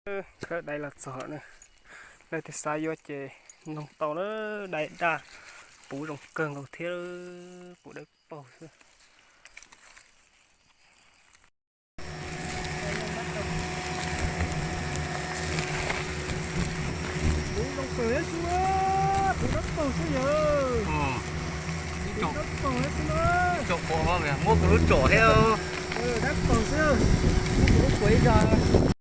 Khawb dai los txog na, leej twg xav yuav ces noog tau na, dai daj, puv zoo kawg nkaus thiab, puv dawb paug xwb. Puv zoo kawg thiab xwb, puv dawb paug xwb yog. Puv dawb paug thiab xwb na. Muab kuv lub tsom thiab. Dawb paug xwb, muab kuv lub tsom ib zaug.